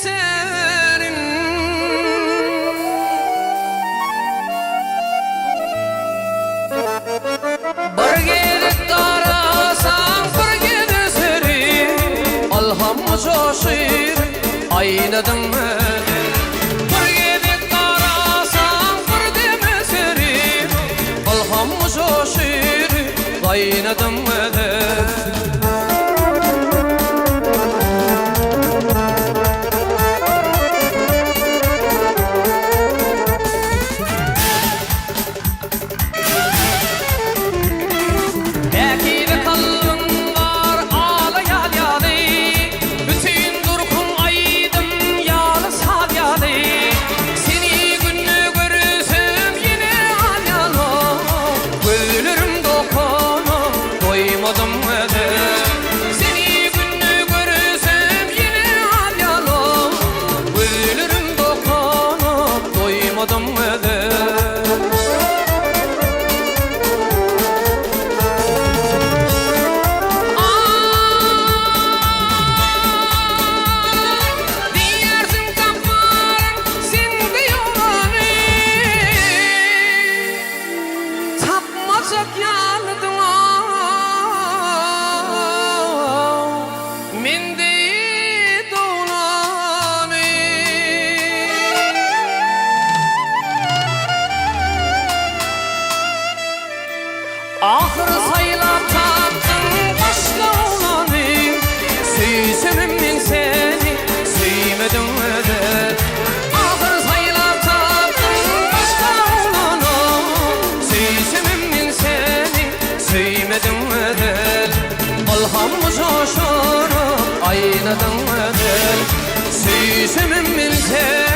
serin. Bir gezek garasaň, bir gezek serin, Ylham joşur, aýnadyň özi. Bir gezek garasaň, bir deme serin, Ylham joşur, gaýnadyň özi. Päkize kalbyň bar ala ýal ýaly, Bütin durkuň aýdym ýaly saz ýaly. Seni günde görsem ýene al ýaly, Gözlerim dokana doýmadym gözel. Seni günde görsem ýene al ýaly, Gözlerim dokana doýmadym gözel. Diýersiň tapmaryn sende ýolany Tapmajak ýalydyň-ow Men deý dowlany. Ahyr saýlap tapdyň başga oglany, Söýsemem men seni, söýmedim özel. Ahyr saýlap tapdyň başga oglany, Söýsemem men seni, söýmedim özel. Ylham joşuryp aýnadyň özel, Söýsemem men seni.